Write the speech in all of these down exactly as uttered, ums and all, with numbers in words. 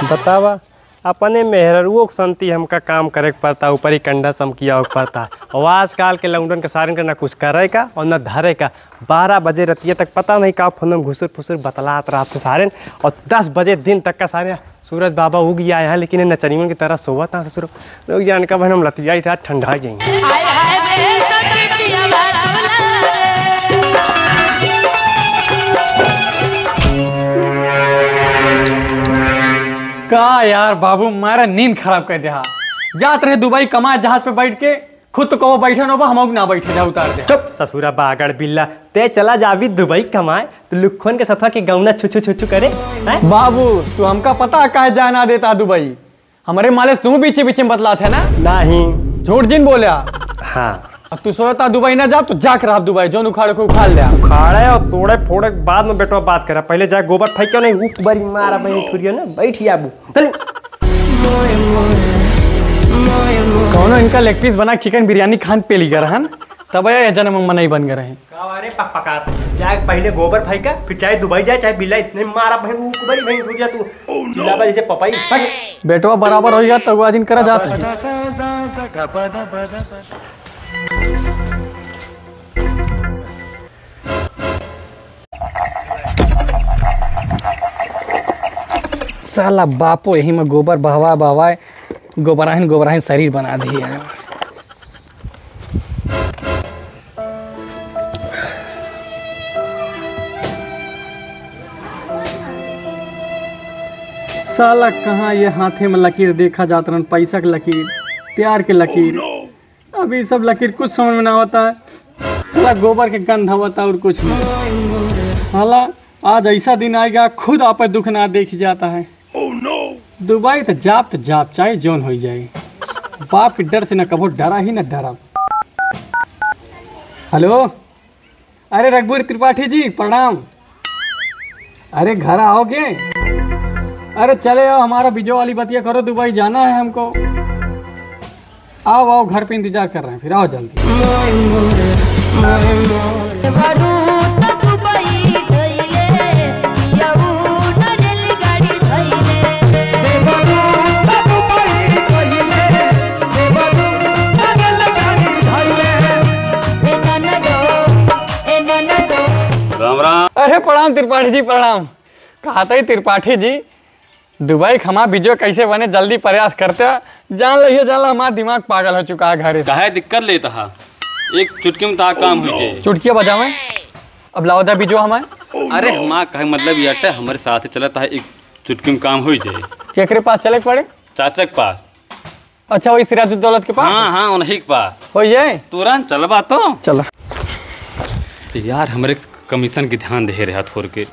बतावा, अपने मेहररुओ के संती हमका काम करे के पड़ता, ऊपरी कंडा समकिया के पड़ता। और आजकल के लौंडन के सारन के ना कुछ करे का और ना धरे का। बारह बजे रतिया तक पता नहीं का फोन में घुसुर फुसुर बतलात रहत सारन, और दस बजे दिन तक का सारे सूरज बाबा उग गया है, लेकिन ये नचनियों की तरह सोवत है ससुरो। लोग जान का बहन हम लतियाई था, ठंडा जाएंगे। हाय हाय रे सखी पिया बाटोला रे। का यार बाबू, मारा नींद खराब कर दिया। जात रहे दुबई कमाए जहाज पे बैठ के, खुद तो कहो बैठे न बा, हम ना बैठे, जा उतार दे। चुप ससुरा बागड़ बिल्ला, ते चला जाबी दुबई कमाए, तो लुखन के सथवा के गौना छुछू छुछू करे, हैं? बाबू, तू हमका पता काहे जाए ना देता दुबई? हमरे मालिस तू बीचे बीचे में बतलात है ना? नहीं। झूठ जिन बोल्या। हाँ। अब तू सोचता दुबई ना जा, तो जाके रहा दुबई, जोन उखाड़े को उखाड़ लिया। उखाड़े और तोड़े फोड़े के बाद में बेटवा बात करा, पहले जा गोबर फेंक के नहीं, ऊख बरी मारा बहन छुरिया ना, बैठ जाबू। चल। कौनो इनका लेग पीस बना के चिकन बिरयानी खान पेली गए रहन, तब ये जन्म में मनई बन गए रहे। का रे पकपकात? जाए पहले गोबर फेंका, फिर चाहे दुबई जाए, चाहे बिल्ला इतने मारा बहन, ऊख बरी बहन छुरिया तू। चिल्लाबा जैसे पपाई। हट। बेटवा बराबर हो गया, तो वो दिन करा जात है। साला बापो यही में गोबर बहवा बहवाए, गोबराहिन गोबराहिन शरीर बना दिए। साला कहाँ ये हाथे में लकीर देखा जात रहन, पैसा के लकीर, प्यार के लकीर। अब ये सब लकीर कुछ समझ में ना आवता है। साला गोबर के गंध आवता और कुछ नहीं। साला आज ऐसा दिन आएगा, खुद आपे दुख ना देखी जाता है। दुबई तो जाब तो जाब, चाहे जौन होई जाए। बाप के डर से ना कभो डरा ही ना डरा। हेलो, अरे रघुवीर त्रिपाठी जी, प्रणाम। अरे घर आओगे? अरे चले आओ, हमारा बिजो वाली बतिया करो, दुबई जाना है हमको। आओ, आओ, घर पे इंतजार कर रहे हैं, फिर आओ जल्दी। राम राम। अरे प्रणाम त्रिपाठी जी, प्रणाम। कहत ही त्रिपाठी जी, दुबई क हमार बिजो कैसे बने, जल्दी प्रयास करते। जान लइहे, जान ला, हमार दिमाग पागल हो चुका है घरे से। काहे दिक्कत लेता है? एक चुटकी में तार काम होइ जाए। चुटकिया बजावे। अब लाओ दा बिजो हमार। अरे हमार कहे मतलब ये अटे, हमरे साथ चलत है, एक चुटकी में काम होइ जाए। केकरे पास चले के पड़े? चाचा के पास। अच्छा, वही सिराजुद्दौलत के पास? हाँ, हाँ, उन्हीं के पास। होइ जाए? तुरंत चलबा तो। चला। यार, हमरे कमीशन के ध्यान देहे रहा थोर के।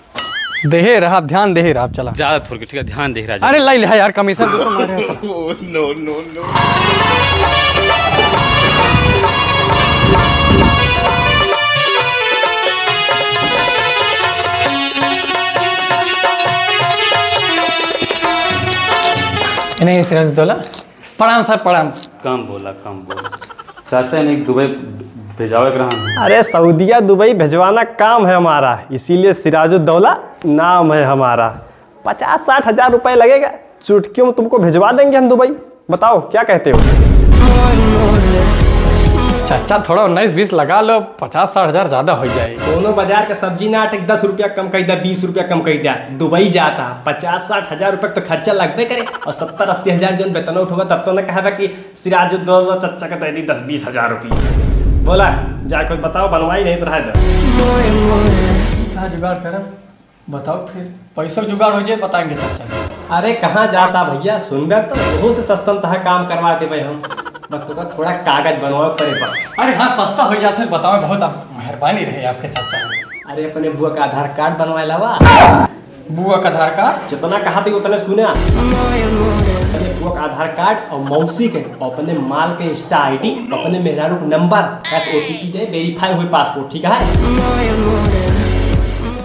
देहे रहा, ध्यान देहे रहा, चला। ज्यादा थोर के, ठीक है, ध्यान देहे रहा। अरे, लाई ले यार, कमीशन तो तुम्हारे। Oh, no, no, no। नहीं, सिराजुद्दौला। प्रणाम सर, प्रणाम। कम बोला, कम बोला। चाचा, इन्हें दुबई भेजावे के रहा है। अरे, सऊदिया दुबई भिजवाना काम है हमारा, इसीलिए सिराजुद्दौला नाम है हमारा। पचास साठ हजार रुपए लगेगा, चुटकियों में तुमको भिजवा देंगे हम दुबई। बताओ, क्या कहते हो? चाचा, थोड़ा उन्नीस बीस लगा लो, पचास साठ हजार ज्यादा हो जाए। कोनो बाजार का सब्जी ना आटे, दस रुपया कम कइ द्या, बीस रुपया कम कइ द्या। दुबई जाता, पचास साठ हजार रुपया तो खर्चा लगबे करे, और सत्तर अस्सी हजार जौन वेतन उठवा, तब तो न कहबा कि सिराजुद्दौला चच्चा का दे दी दस बीस हजार रुपया। बोला, जा कोई बताओ, बनवाई नहीं तो रह दे। का जुगाड़ करब? बताओ फिर, पैसों के जुगाड़ हो जाए, बताएंगे चाचा। अरे कहाँ जाता भैया, सुनबे तो वहू से सस्ता में तहा काम करवा देबे हम। बस तोका थोड़ा कागज बनवावे पड़े बस। अरे हाँ, सस्ता हो जात है, बताओ, बहुत आप मेहरबानी रहे आपके चाचा। अरे अपने बुआ का आधार कार्ड बनवाए लावा। बुआ का आधार कार्ड? जितना कहा थे उतने सुना। अपने बुआ का आधार कार्ड और मौसी के और अपने माल के Insta ID, अपने मेहरारू का नंबर, बस OTP दे, verify हुए पासपोर्ट, ठीक है?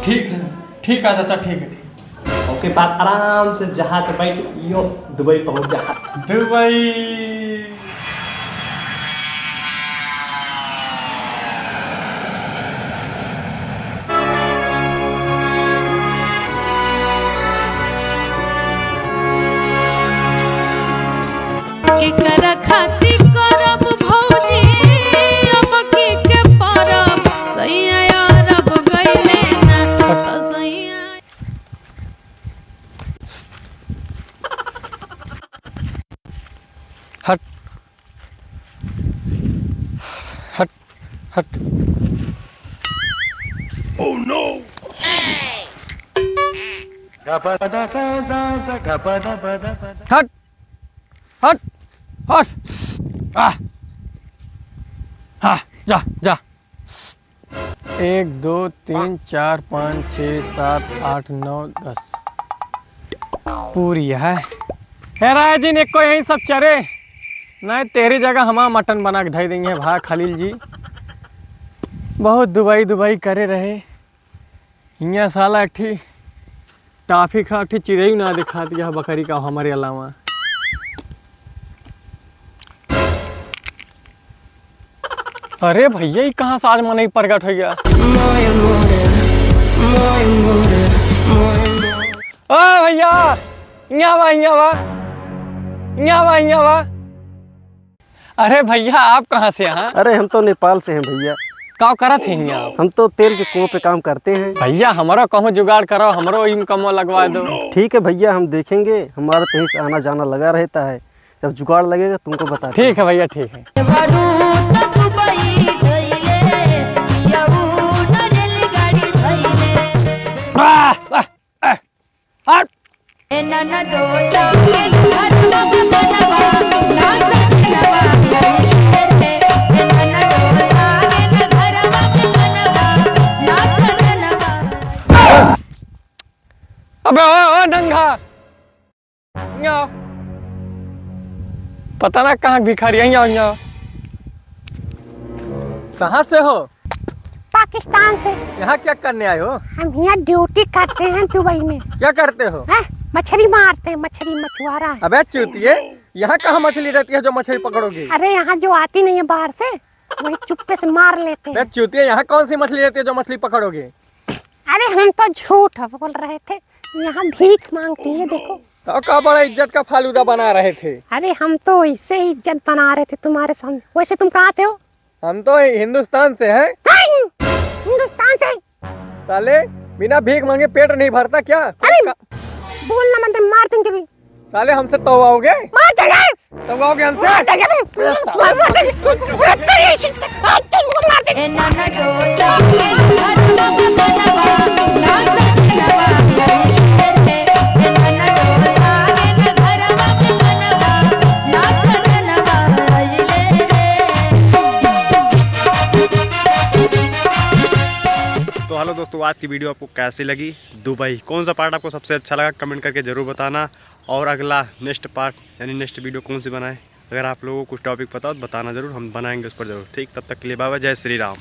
ठीक है। ठीक है चाचा, ठीक है, ठीक। ओके, बाद आराम से जहाज बैठ के यो दुबई पहुंच जा। दुबई। केकरा खातिर करब भौजी अब की के परब, सैया अरब गइले ना, त सैया। हट। हट। हट। हट। हट। आ। हाँ, जा, जा। एक, दो, तीन, चार, पाँच, छः, सात, आठ, नौ, दस। पूरी है। हे राय जी, ने को यहीं सब चरे। नहीं, तेरी जगह हमार मटन बना के धई देंगे भा खलील जी। बहुत दुबई दुबई करे रहे। हियाँ साला एक ठी टाफी खा, एक ठी चिरई ना दिखात यह बकरी का हमरे अलावा। अरे भैया, ई कहाँ से आज मनई प्रगट होइ गया? ओ भैया, हियाँ बा, हियाँ बा, हियाँ बा, हियाँ बा। अरे भैया, आप कहाँ से हैं? अरे, हम तो नेपाल से हैं भैया। का करत हैं हियाँ आप? हम तो तेल के कुओं पे काम करते हैं। भैया, हमरो कहूँ जुगाड़ करो, हमरो इनकमो लगवा दो। ठीक है भैया, हम देखेंगे, हमारा तो यहीं से आना जाना लगा रहता है। जब जुगाड़ लगेगा, तुमको बता देंगे। ठीक है भैया, ठीक है। आह, आह, आह, हट। अबे ओ, ओ नंगा। यहाँ आओ। पता ना कहाँ भिखारी है, यहाँ आओ, यहाँ आओ। कहाँ से हो? पाकिस्तान से। यहाँ क्या करने आए हो? हम यहाँ ड्यूटी करते हैं दुबई में। क्या करते हो? हैं? मछली मारते हैं, मछली, मछुआरा है। अबे चूतिए, यहाँ कहाँ मछली रहती है जो मछली पकड़ोगी? अरे यहाँ जो आती नहीं है बाहर से, वही चुप्पे से मार लेते हैं। अबे चूतिए, यहाँ कौन सी मछली रहती है जो मछली पकड़ोगी? अरे हम तो झूठ बोल रहे थे, यहाँ भीख मांगती है, देखो। तो का बड़ा इज्जत का फालूदा बना रहे थे? अरे हम तो ऐसे ही इज्जत बना रहे थे तुम्हारे सामने। वैसे तुम कहाँ से हो? हम तो हिंदुस्तान से हैं। हैं? हिंदुस्तान से? साले, बिना भीख मांगे पेट नहीं भरता क्या? अरे, का- बोलना मत, मार देंगे भी। साले, हमसे तवाओगे? मार देंगे। तवाओगे हमसे? मार देंगे भी। अरे साले। मार देंगे। मार देंगे। तो हेलो दोस्तों, आज की वीडियो आपको कैसी लगी? दुबई, कौन सा पार्ट आपको सबसे अच्छा लगा, कमेंट करके ज़रूर बताना। और अगला नेक्स्ट पार्ट यानी नेक्स्ट वीडियो कौन सी बनाएं, अगर आप लोगों को कुछ टॉपिक पता हो तो बताना ज़रूर, हम बनाएंगे उस पर ज़रूर। ठीक, तब तक के लिए बाय बाय, जय श्री राम।